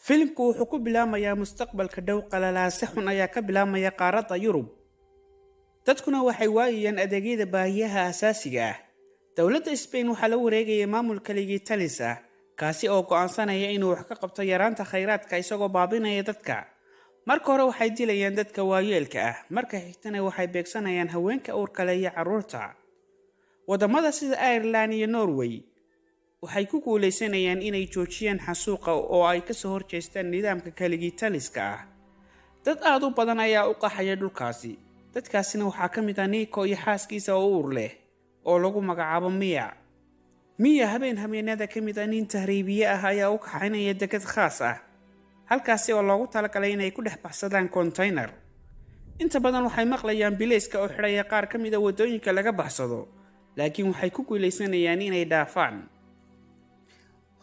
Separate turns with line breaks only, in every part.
Filimku wuxuu ku bilaabmayaa mustaqbalka dhow. Qalalaase xun ayaa ka bilaabmaya qaaradda Yurub, dadkuna waxay waayayaan adeegyada baahiyaha asaasiga ah. Dowladda Spain waxaa la wareegaya maamul keligii talis ah, kaasi oo go'aansanaya inuu wax ka qabto yaraanta khayraadka isagoo baabinaya dadka. Marka hore waxay dilayaan dadka waayeelka ah, marka xigtana waxay beegsanayaan haweenka uurka leh iyo carruurta. Waddamada sida Ireland iyo Norway waxay ku guuleysanayaan inay joojiyaan xasuuqa oo ay kasoo horjeestaan nidaamka keligii taliska ah. Dad aada u badan ayaa u qaxaya dhulkaasi. Dadkaasina waxaa ka mid ah Nico iyo xaaskiisa oo uur leh oo lagu magacaabo Mia. Mia habeen habeenada ka mid ah, nin tahriibiye ah ayaa u kaxaynaya dekad khaas ah, halkaasi oo loogu talagalay inay ku dhex baxsadaan konteynar. Inta badan waxay maqlayaan bileyska oo xidhaya qaar ka mid a waddooyinka laga baxsado, laakiin waxay ku guuleysanayaan inay dhaafaan.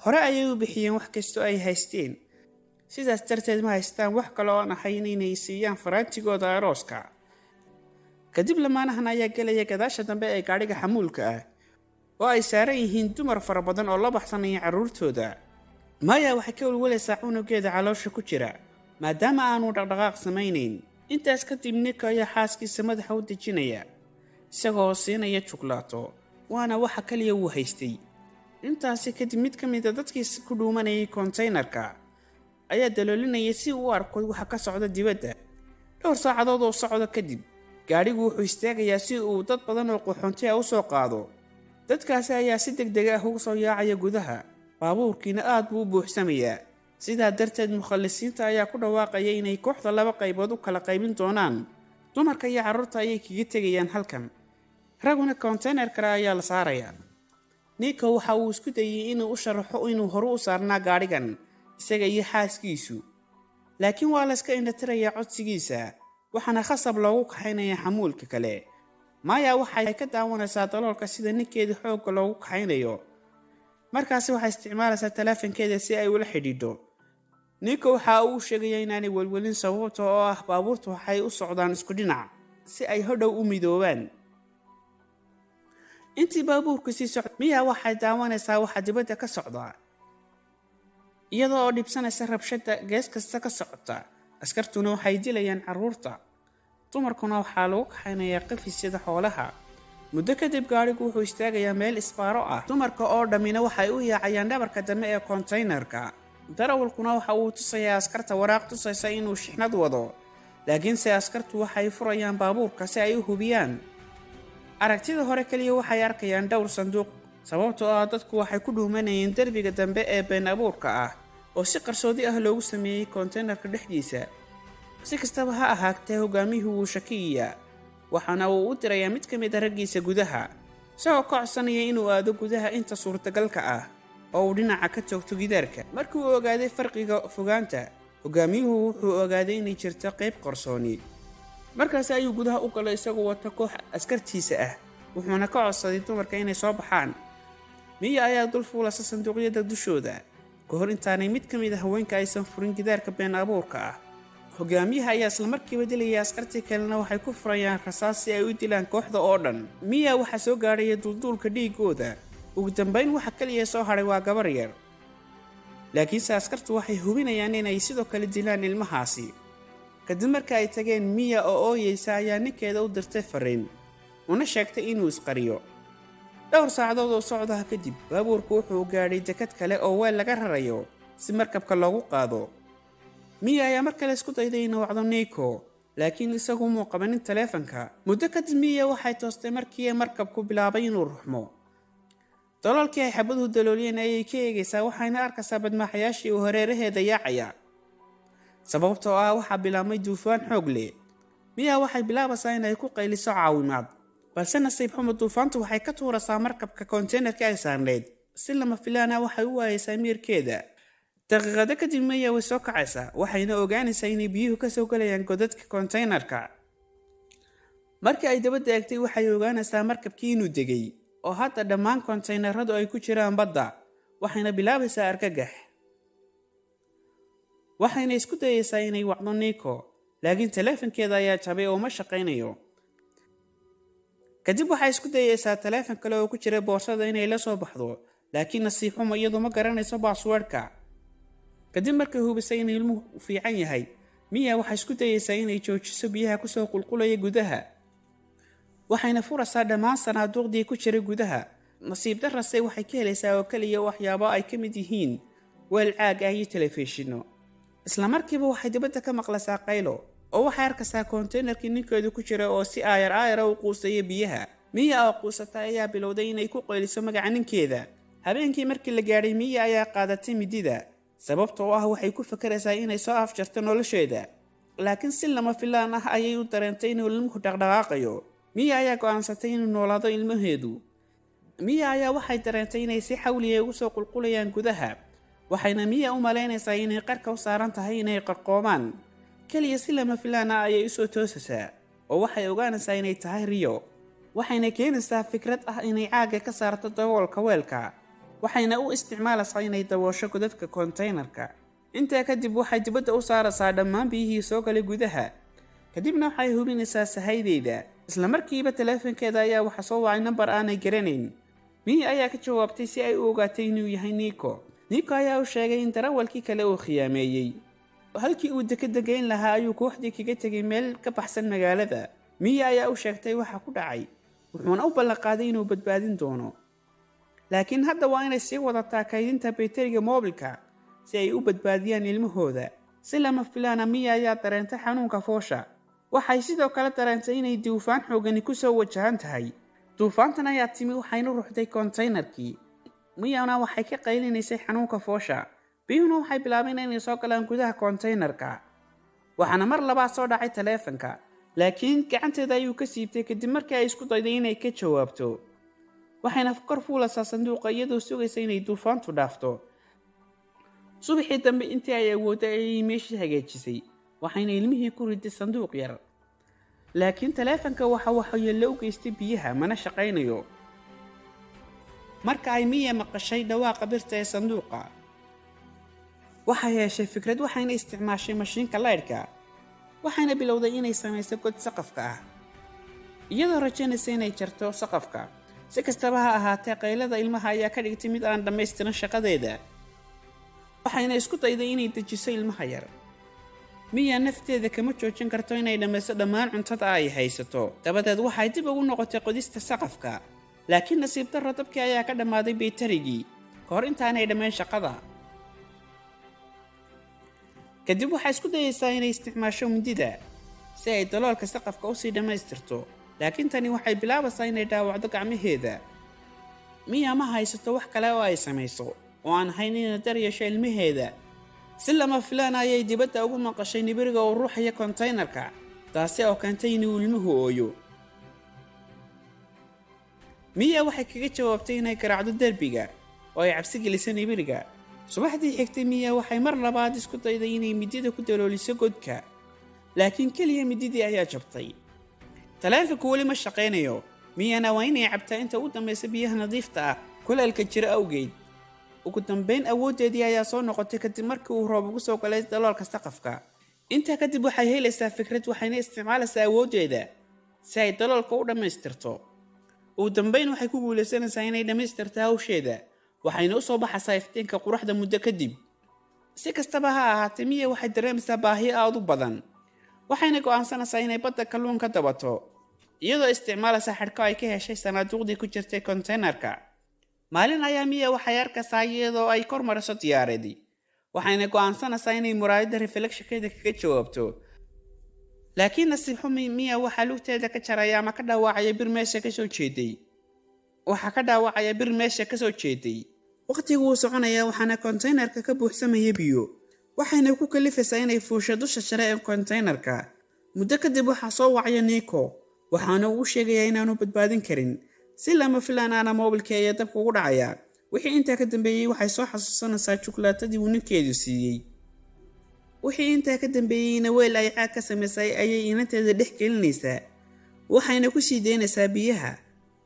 Hore ayay u bixiyeen wax kastoo ay haysteen, sidaas darteed ma haystaan wax kale oo aan ahayn inay siiyaan faraantigooda arooska. Kadib lamaanahan ayaa gelaya gadaasha dambe ee gaadhiga xamuulka ah oo ay saaran yihiin dumar fara badan oo la baxsanaya carruurtooda. Maya waxay ka welwalaysaa cunugeeda caloosha ku jira, maadaama aanu dhaqdhaqaaq samaynayn. Intaas kadib Nico ayaa xaaskiisa madaxa u dejinaya isagoo siinaya juklaato, waana waxa kaliya uu haystay. Intaasi kadib mid ka mid a dadkii ku dhuumanayay kontaynarka ayaa daloolinaya si uu u arko waxa ka socda dibadda. Dhowr saacadood oo socda kadib, gaadhigu wuxuu istaagayaa si uu dad badan oo qaxoonti ah u soo qaado. Dadkaasi ayaa si deg deg ah uga soo yaacaya gudaha, baabuurkiina aad buu u buuxsamayaa. Sidaa darteed mukhalisiinta ayaa ku dhawaaqaya inay kooxda laba qaybood u kala qaybin doonaan. Dumarka iyo carruurta ayay kaga tegayaan halkan, raguna konteynar kale ayaa la saarayaa. Nico waxa uu isku dayey inuu u sharaxo inuu horu u saarnaa gaadhigan isaga iyo xaaskiisu, laakiin waa la iska indhatirayaa codsigiisa, waxaana khasab loogu kaxaynayaa xamuulka kale. Maya waxay ka daawanaysaa daloolka sida ninkeeda xoogga loogu kaxaynayo. Markaasi waxay isticmaalaysaa taleefankeeda si ay ula xidhiidho. Nico waxa uu sheegaya inaanay welwelin, sababta oo ah baabuurtu waxay u socdaan isku dhinac si ay hodhow u midoobaan. Intii baabuurku sii socda, Miya waxay daawanaysaa waxa dibadda ka socda, iyadoo oo dhibsanaysa rabshada gees kasta ka socota. Askartuna waxay dilayaan carruurta, dumarkuna waxaa lagu kaxaynayaa qafisyada xoolaha. Muddo kadib gaadhigu wuxuu istaagayaa meel isbaaro ah, dumarka oo dhammina waxay u yaacayaan dhabarka dambe ee kontaynarka. Darawalkuna waxa uu tusayaa askarta waraaq tusaysa inuu shixnad wado, laakiinse askartu waxay furayaan baabuurka si ay u hubiyaan. Aragtida hore keliya waxay arkayaan dhowr sanduuq, sababtoo ah dadku waxay ku dhuumanayeen derbiga dambe ee been abuurka ah oo si qarsoodi ah loogu sameeyey kontaynarka dhexdiisa. Si kastaba ha ahaatee, hogaamiyuhu wuu shakiyayaa, waxaana uu u dirayaa mid ka mid a raggiisa gudaha, isagoo ka codsanaya inuu aado gudaha inta suurtagalka ah oo uu dhinaca ka toogto gidaarka. Markii uu ogaaday farqiga fogaanta, hogaamiyuhu wuxuu ogaaday inay jirto qayb qarsooni. Markaasi ayuu gudaha u galay isagoo wata koox askartiisa ah, wuxuuna ka codsaday dumarka inay soo baxaan. Miya ayaa dul fuulasa sanduuqyada dushooda ka hor intaanay mid ka mid a haweenka aysan furin gidaarka been abuurka ah. Hogaamiyaha ayaa islamarkiiba dilaya, askartii kalena waxay ku furayaan rasaas si ay u dilaan kooxda oo dhan. Miya waxaa soo gaadhaya duulduulka dhiigooda. Ugu dambayn waxa kaliya soo hadhay waa gabar yar, laakiinse askartu waxay hubinayaan inay sidoo kale dilaan ilmahaasi. Kadib marka ay tageen, Miya oo ooyeysa ayaa ninkeeda u dirtay fariin una sheegtay inuu isqariyo. Dhowr saacadood oo socdaha kadib, baabuurku wuxuu gaadhay dekad kale oo weel laga rarayo si markabka loogu qaado. Miya ayaa mar kale isku dayday inuu wacdo Nico, laakiin isagu muu qabanin taleefanka. Muddo kadib Miya waxay toostay markii markabku bilaabay inuu ruxmo. Daloolkii ay xabaduhu dalooliyeen ayay ka eegaysaa, waxayna arkaysaa badmaaxayaashii uu hareeraheeda yaacaya, sababtoo ah waxaa bilaabmay duufaan xoog leh. Miya waxay bilaabaysaa inay ku qayliso caawimaad, balse nasiib xumo duufaantu waxay ka tuuraysaa markabka konteynerka ay saarneyd. Si lama filaana waxay u waayaysaa miirkeeda. Daqiiqado kadib Miya way soo kacaysaa, waxayna ogaanaysaa inay biyuhu kasoo galayaan godadka konteynarka. Markii ay dabadda eegtay, waxay ogaanaysaa markabkii inuu degay oo hadda dhammaan konteynaradu ay ku jiraan badda. Waxayna bilaabaysaa argagax, waxayna isku dayaysaa inay wacdo Nico, laakiin taleefankeeda ayaa jabay oo ma shaqaynayo. Kadib waxay isku dayaysaa taleefan kale oo ku jira boorsada inay la soo baxdo, laakiin nasiib xumo iyadu ma garanayso passwordka. Kadib markay hubisay in ilmuhu fiican yahay, Miya waxay isku dayeysaa inay joojiso biyaha kusoo qulqulaya gudaha, waxayna furaysaa dhammaan sanaaduuqdii ku jiray gudaha. Nasiib darrase waxay ka helaysaa oo keliya waxyaabo ay ka mid yihiin weel caag ah iyo telefishinno. Isla markiiba waxay dibadda ka maqlaysaa qaylo, oo waxay arkaysaa konteynerkii ninkeedu ku jira oo si aayar aayara u quusaya biyaha. Miya oo quusatay ayaa bilowday inay ku qayliso magaca ninkeeda. Habeenkii markii la gaadhay, Miya ayaa qaadatay midida, sababta oo ah waxay ku fakaraysaa inay soo afjarto nolosheeda. Laakiin si lama filaan ah ayay u dareentay inuu ilmuhu dhaqdhaqaaqayo. Miya ayaa go'aansatay inuu noolaado ilmaheedu. Miya ayaa waxay dareentay inay si xawliya ugu soo qulqulayaan gudaha, waxayna Miya u malaynaysaa inay qarka u saaran tahay inay qarqoomaan. Keliya si lama filaan ah ayay usoo toosaysaa, oo waxay ogaanaysaa inay tahay riyo. Waxayna keenaysaa fikrad ah inay caagga ka saarto daboolka weelka, waxayna u isticmaalaysaa inay daboosho godadka konteynerka. Intaa kadib waxay dibadda u saaraysaa dhammaan biyihii soo galay gudaha, kadibna waxay hubinaysaa sahaydeeda. Isla markiiba taleefankeeda ayaa waxa soo wacay nambar aanay garanayn. Miya ayaa ka jawaabtay si ay u ogaatay inuu yahay Nico. Nico ayaa u sheegay in darawalkii kale uu khiyaameeyey. Halkii uu dekeda geyn lahaa ayuu kooxdii kaga tegay meel ka baxsan magaalada. Miya ayaa u sheegtay waxa ku dhacay, wuxuuna u ballanqaaday inuu badbaadin doono. Laakiin hadda waa inay sii wadataa kaydinta bayteriga moobilka si ay u badbaadiyaan ilmahooda. Si lama filaana Miya ayaa dareentay xanuunka foosha. Waxay sidoo kale dareentay inay duufaan xoogani kusoo wajahan tahay. Duufaantan ayaa timi, waxayna ruxday konteynerkii. Miyana waxay ka qaylinaysay xanuunka foosha. Biyuhuna waxay bilaabeen inay soo galaan gudaha konteynerka, waxaana mar labaad soo dhacay taleefanka, laakiin gacanteeda ayuu ka siibtay kadib markii ay isku dayday inay ka jawaabto. Waxayna kor fuulaysaa sanduuqa iyadoo sugaysa inay duufaantu dhaafto. Subaxii dambe intii ay awoodday ayay meeshii hagaajisay, waxayna ilmihii ku riday sanduuq yar. Laakiin taleefanka waxa waxyeello u geystay biyaha, mana shaqaynayo. Marka ay Miya maqashay dhawaaqa birta ee sanduuqa, waxay heshay fikrad, waxayna isticmaashay mashiinka laydhka, waxayna bilowday inay samayso god saqafka ah, iyadoo rajaynaysa inay jarto saqafka. Si kastaba ha ahaatee, qaylada ilmaha ayaa ka dhigtay mid aan dhammaystiran shaqadeeda, waxayna isku dayday inay dejiso ilmaha yar. Miya nafteeda kama joojin karto inay dhammayso dhammaan cuntada ay haysato. Dabadeed waxay dib ugu noqotay qodista saqafka, laakiin nasiib darro dabkii ayaa ka dhammaaday baytarigii ka hor intaanay dhammayn shaqada. Kadib waxay isku dayeysaa inay isticmaasho mindida si ay daloolka saqafka usii dhammaystirto, laakiin tani waxay bilaabaysaa inay dhaawacdo gacmaheeda. Miya ma haysato wax kale oo ay samayso oo aan ahayn inay daryeesho ilmaheeda. Si lama filaan ayay dibadda ugu maqashay nibiriga oo ruuxaya konteynerka, taasi oo keentay inuu ilmuhu ooyo. Miya waxay kaga jawaabtay inay garaacdo derbiga oo ay cabsi geliso nibiriga. Subaxdii xigtay, Miya waxay mar labaad isku dayday inay midida ku dalooliso godka, laakiin keliya mididii ayaa jabtay. Taleefanku weli ma shaqaynayo. Miyana waa inay cabtaa inta u dambaysa biyaha nadiifta ah kulaylka jira awgeed. Ugu dambayn awooddeedii ayaa soo noqotay kadib markii uu roob ugu soo galay daloolka saqafka. Intaa kadib waxay helaysaa fikrad, waxayna isticmaalaysaa awooddeeda si ay daloolka u dhammaystirto. Ugu dambayn waxay ku guulaysanaysaa inay dhammaystirto hawsheeda, waxayna usoo baxaysaa iftiinka quruxda muddo kadib. Si kastaba ha ahaatee, Miya waxay dareemaysaa baahi aad u badan, waxayna go'aansanaysaa inay badda kalluun ka dabato, iyadoo isticmaalaysa xadhko ay ka heshay sanaaduuqdii ku jirtay konteynerka. Maalin ayaa Miya waxay arkaysaa iyadoo ay kor mariso diyaaradii, waxayna go'aansanaysaa inay muraayadda reflectionkeeda kaga jawaabto. Laakiin nasiib xumi, Miya waxaa lugteeda ka jaraya ama ka dhaawacaya bir meesha kasoo jeeday. Waxaa ka dhaawacaya bir meesha kasoo jeeday. Waqtigu wuu soconaya, waxaana konteynerka ka buuxsamaya biyo, waxayna ku kalifaysaa inay fuusho dusha sare ee konteynerka. Muddo kadib waxaa soo wacaya Nico, waxaana uu u sheegayaa inaanu badbaadin karin. Si lama filaan aana moobilkii ayaa dabka ugu dhacaya. Wixii intaa ka dambeeyey waxay soo xasuusanaysaa jukulaatadii uu ninkeedu siiyey. Wixii intaa ka dambeeyeyna weel ay caag ka samaysay ayay inanteeda dhex gelinaysaa, waxayna ku sii daynaysaa biyaha.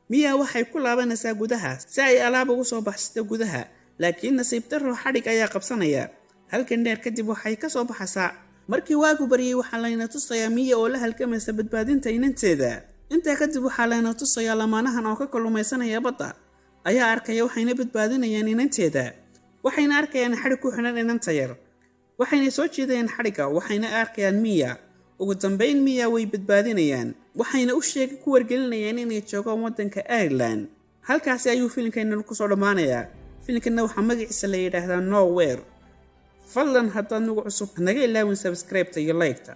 Miya waxay ku laabanaysaa gudaha si ay alaab ugu soo baxsato gudaha, laakiin nasiib darro xadhig ayaa qabsanaya. Halkan dheer kadib waxay ka soo baxaysaa. Markii waagu baryay, waxaa layna tusayaa Miya oo la halgamaysa badbaadinta inanteeda. Intaa kadib waxaa layna tusayaa lamaanahan oo ka kalluumaysanaya badda ayaa arkaya, waxayna badbaadinayaan inanteeda, waxayna arkayaan xadhig ku xidhan inanta yar. Waxayna soo jeedayaan xadhigga, waxayna arkayaan Miya. Ugu dambayn Miya way badbaadinayaan, waxayna u sheegay ku wargelinayaan inay joogaan waddanka Ireland. Halkaasi ayuu filimkeennan kusoo dhammaanayaa. Filimkanna waxaa magaciisa la yidhaahdaa Nowhere. Fadlan haddaad nagu cusub, naga ilaawin subscribe-ta iyo like-ta.